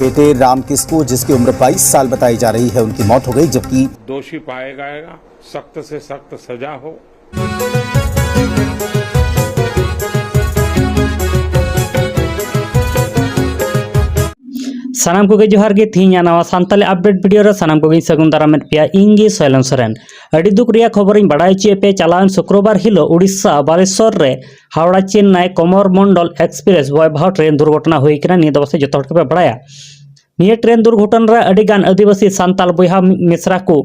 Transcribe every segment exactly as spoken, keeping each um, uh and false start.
बेटे राम किस्कू, जिसकी उम्र बाईस साल बताई जा रही है, उनकी मौत हो गई, जबकि दोषी पाया गएगा, सख्त से सख्त सजा हो। ᱥᱟᱱᱟᱢ ᱠᱚᱜᱮ ᱡᱚᱦᱟᱨ ᱜᱮ᱾ ᱛᱮᱦᱮᱧᱟᱜ ᱱᱟᱣᱟ ᱥᱟᱱᱛᱟᱞᱤ ᱟᱯᱰᱮᱴ ᱵᱷᱤᱰᱤᱭᱳ ᱨᱮ ᱥᱟᱱᱟᱢ ᱠᱚᱜᱮᱧ ᱥᱟᱹᱜᱩᱱ ᱫᱟᱨᱟᱢᱮᱫ ᱯᱮᱭᱟ᱾ ᱤᱧ ᱜᱮ ᱥᱚᱭᱞᱚᱱ ᱥᱚᱨᱮᱱ᱾ ᱟᱹᱰᱤ ᱫᱩᱠ ᱨᱮᱭᱟᱜ ᱠᱷᱚᱵᱚᱨᱤᱧ ᱵᱟᱲᱟᱭ ᱦᱚᱪᱚᱭᱮᱫ ᱯᱮᱭᱟ᱾ ᱪᱟᱞᱟᱣᱮᱱ ᱥᱩᱠᱨᱚᱵᱟᱨ ᱦᱤᱞᱳᱜ ᱩᱲᱤᱥᱥᱟ ᱵᱟᱞᱮᱥᱚᱨ ᱨᱮ ᱦᱟᱣᱲᱟ ᱪᱮᱱᱱᱟᱭ ᱠᱚᱢᱚᱨ ᱢᱚᱱᱰᱚᱞ ᱮᱠᱥᱯᱨᱮᱥ ᱵᱚᱭᱵᱟᱦᱚ ᱴᱨᱮᱱ ᱫᱩᱨᱜᱷᱚᱴᱚᱱᱟ ᱦᱩᱭ ᱠᱟᱱᱟ᱾ ᱱᱤᱭᱟᱹ ᱫᱚ ᱯᱟᱥᱮᱡ ᱡᱚᱛᱚ ᱦᱚᱲ ᱜᱮᱯᱮ ᱵᱟᱲᱟᱭᱟ᱾ ᱱᱤᱭᱟᱹ ᱴᱨᱮᱱ ᱫᱩᱨᱜᱷᱚᱴᱚᱱᱟ ᱨᱮ ᱟᱹᱰᱤ ᱜᱟᱱ ᱟᱹᱫᱤᱵᱟᱹᱥᱤ ᱥᱟᱱᱛᱟᱞ ᱵᱚᱭᱦᱟ ᱢᱤᱥᱨᱟ ᱠᱚ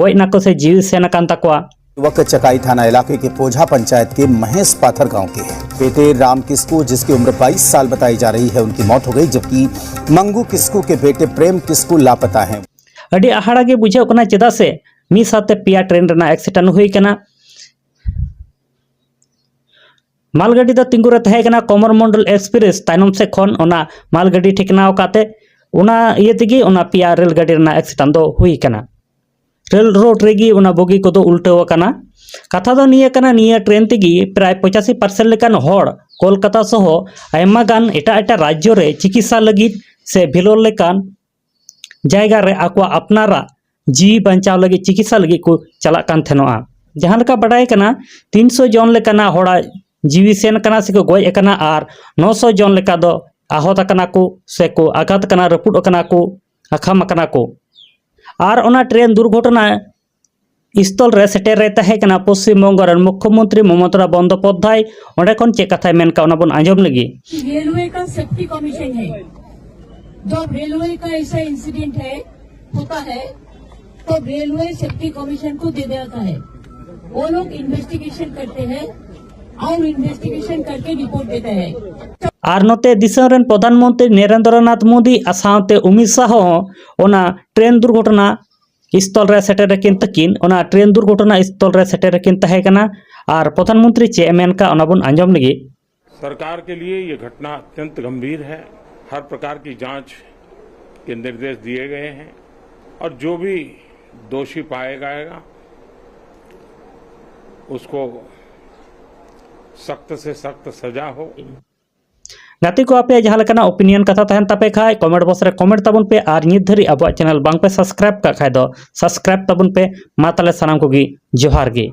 ᱜᱚᱡ ᱱᱟᱠᱚ ᱥᱮ ᱡᱤᱣᱤ ᱥᱮᱱ ᱟᱠᱟᱱ ᱛᱟᱠᱚᱣᱟ᱾ युवक चकाई थाना इलाके के पोझा पंचायत के महेश पाथर गांव के हैं। बेटे राम किस्कू, जिसकी उम्र बाईस साल बताई जा रही है, उनकी मौत हो गई, जबकि मंगू किस्कू के बेटे प्रेम किस्कू लापता हैं। ᱟᱹᱰᱤ ᱟᱦᱟᱲᱟ ᱜᱮ ᱵᱩᱡᱷᱟᱹᱜ ᱠᱟᱱᱟ, ᱪᱮᱫᱟᱜ ᱥᱮ ᱢᱤᱫ ᱥᱟᱶᱛᱮ ᱯᱮᱭᱟ ᱴᱨᱮᱱ ᱨᱮᱱᱟᱜ ᱮᱠᱥᱤᱰᱮᱱᱴ ᱦᱩᱭ ᱠᱟᱱᱟ᱾ ᱢᱟᱞᱜᱟᱹᱰᱤ ᱫᱚ ᱛᱤᱸᱜᱩ ᱨᱮ ᱛᱟᱦᱮᱸ ᱠᱟᱱᱟ ᱠᱚᱢᱚᱨ ᱢᱚᱱᱰᱚᱞ ᱮᱠᱥᱯᱨᱮᱥ ᱛᱟᱭᱱᱚᱢ ᱥᱮᱫ ᱠᱷᱚᱱ ᱚᱱᱟ ᱢᱟᱞᱜᱟᱹᱰᱤ ᱴᱷᱤᱠᱱᱟᱣ ᱠᱟᱛᱮ ᱚᱱᱟ ᱤᱭᱟᱹ ᱛᱮᱜᱮ ᱚᱱᱟ ᱯᱮᱭᱟ ᱨᱮᱞ ᱜᱟᱹᱰᱤ ᱨᱮᱱᱟᱜ ᱮᱠᱥᱤᱰᱮᱱᱴ ᱫᱚ ᱦᱩᱭ ᱠᱟᱱᱟ᱾ ᱨᱮᱞ ᱨᱳᱰ ᱨᱮᱜᱮ ᱚᱱᱟ ᱵᱚᱜᱤ ᱠᱚᱫᱚ ᱩᱞᱴᱟᱹᱣ ᱟᱠᱟᱱᱟ᱾ ᱠᱟᱛᱷᱟ ᱫᱚ ᱱᱤᱭᱟᱹ ᱠᱟᱱᱟ, ᱱᱤᱭᱟᱹ ᱴᱨᱮᱱ ᱛᱮᱜᱮ ᱯᱨᱟᱭ ᱯᱚᱸᱪᱟᱥᱤ ᱯᱟᱨᱥᱮᱱᱴ ᱞᱮᱠᱟᱱ ᱦᱚᱲ ᱠᱳᱞᱠᱟᱛᱟ ᱥᱚᱦᱚ ᱟᱭᱢᱟ ᱜᱟᱱ ᱮᱴᱟᱜ ᱮᱴᱟᱜ ᱨᱟᱡᱽᱡᱚ ᱨᱮ ᱪᱤᱠᱤᱛᱥᱟ ᱞᱟᱹᱜᱤᱫ ᱥᱮ ᱵᱷᱮᱞᱳᱨ ᱞᱮᱠᱟᱱ ᱡᱟᱭᱜᱟ ᱨᱮ ᱟᱠᱚᱣᱟᱜ ᱟᱯᱱᱟᱨᱟᱜ ᱡᱤᱣᱤ ᱵᱟᱧᱪᱟᱣ ᱞᱟᱹᱜᱤᱫ, ᱪᱤᱠᱤᱛᱥᱟ ᱞᱟᱹᱜᱤᱫ ᱠᱚ ᱪᱟᱞᱟᱜ ᱠᱟᱱ ᱛᱟᱦᱮᱱᱚᱜᱼᱟ᱾ ᱡᱟᱦᱟᱸ ᱞᱮᱠᱟ ᱵᱟᱰᱟᱭ ᱠᱟᱱᱟ, ᱛᱤᱱᱥᱚ ᱡᱚᱱ ᱞᱮᱠᱟᱱᱟᱜ ᱦᱚᱲᱟᱜ ᱡᱤᱣᱤ ᱥᱮᱱ ᱠᱟᱱᱟ ᱥᱮᱠᱚ ᱜᱚᱡ ᱟᱠᱟᱱᱟ ᱟᱨ ᱱᱚᱥᱚ ᱡᱚᱱ ᱞᱮᱠᱟ ᱫᱚ ᱟᱦᱚᱛ ᱟᱠᱟᱱᱟ ᱠᱚ ᱥᱮᱠᱚ ᱟᱜᱷᱟᱛ ᱟᱠᱟᱱᱟ, ᱨᱟᱹᱯᱩᱫ ᱟᱠᱟᱱᱟ ᱠᱚ, ᱟᱠᱷᱟᱢ ᱟᱠᱟᱱᱟ ᱠᱚ᱾ ᱟᱨ ᱚᱱᱟ ᱴᱨᱮᱱ ᱫᱩᱨᱜᱷᱚᱴᱚᱱᱟ ᱥᱛᱷᱚᱞ ᱨᱮ ᱥᱮᱴᱮᱨ ᱨᱮ ᱛᱟᱦᱮᱸ ᱠᱟᱱᱟ ᱯᱚᱥᱪᱤᱢ ᱵᱚᱝᱜᱚ ᱨᱮᱱ ᱢᱩᱠᱷᱭᱚᱢᱚᱱᱛᱨᱤ ᱢᱚᱢᱚᱛᱟ ᱵᱚᱱᱫᱚᱯᱚᱫᱽᱫᱷᱟᱭ᱾ ᱚᱸᱰᱮ ᱠᱷᱚᱱ ᱪᱮᱫ ᱠᱟᱛᱷᱟᱭ ᱢᱮᱱ ᱠᱟᱜ, ᱚᱱᱟ ᱵᱚᱱ ᱟᱸᱡᱚᱢ ᱞᱮᱜᱮ᱾ रेलवे का सेफ्टी कमीशन है। जब रेलवे का ऐसा इंसिडेंट है, होता है, तो रेलवे सेफ्टी कमीशन को दे देता है। वो लोग इन्वेस्टिगेशन करते हैं और इन्वेस्टिगेशन करके रिपोर्ट देते हैं। ᱟᱨ ᱱᱚᱛᱮ ᱫᱤᱥᱚᱢ ᱨᱮᱱ ᱯᱨᱚᱫᱷᱟᱱ ᱢᱚᱱᱛᱨᱤ ᱱᱚᱨᱮᱱᱫᱨᱚ ᱱᱟᱛᱷ ᱢᱳᱫᱤ ᱟᱨ ᱥᱟᱶᱛᱮ ᱚᱢᱤᱛ ᱥᱟᱦ ᱦᱚᱸ ᱚᱱᱟ ᱴᱨᱮᱱ ᱫᱩᱨᱜᱷᱚᱴᱚᱱᱟ ᱥᱛᱷᱚᱞ ᱨᱮ ᱥᱮᱴᱮᱨ ᱟᱹᱠᱤᱱ ᱛᱟᱹᱠᱤᱱ, ᱚᱱᱟ ᱴᱨᱮᱱ ᱫᱩᱨᱜᱷᱚᱴᱚᱱᱟ ᱥᱛᱷᱚᱞ ᱨᱮ ᱥᱮᱴᱮᱨ ᱟᱹᱠᱤᱱ ᱛᱟᱦᱮᱸ ᱠᱟᱱᱟ᱾ ᱟᱨ ᱯᱨᱚᱫᱷᱟᱱ ᱢᱚᱱᱛᱨᱤ ᱪᱮᱫ ᱮ ᱢᱮᱱ ᱠᱟᱜ, ᱚᱱᱟ ᱵᱚᱱ ᱟᱸᱡᱚᱢ ᱞᱮᱜᱮ᱾ सरकार के लिए ये घटना अत्यंत गंभीर है। हर प्रकार की जांच के निर्देश दिए गए हैं और जो भी दोषी पाया जाएगा, उसको सख्त से सख्त सजा हो। ᱜᱟᱛᱮ ᱠᱚ, ᱟᱯᱮᱭᱟᱜ ᱡᱟᱦᱟᱸ ᱞᱮᱠᱟᱱᱟᱜ opinion ᱠᱟᱛᱷᱟ ᱛᱟᱦᱮᱱ ᱛᱟᱯᱮ ᱠᱷᱟᱡ comment box ᱨᱮ comment ᱛᱟᱵᱚᱱ ᱯᱮ, ᱟᱨ ᱱᱤᱛ ᱫᱷᱟᱹᱨᱤᱡ ᱟᱵᱚᱣᱟᱜ channel ᱵᱟᱝ ᱯᱮ subscribe ᱠᱟᱜ ᱠᱷᱟᱡ ᱫᱚ subscribe ᱛᱟᱵᱚᱱ ᱯᱮ᱾ ᱢᱟ ᱛᱟᱦᱞᱮ ᱥᱟᱱᱟᱢ ᱠᱚᱜᱮ ᱡᱚᱦᱟᱨ ᱜᱮ᱾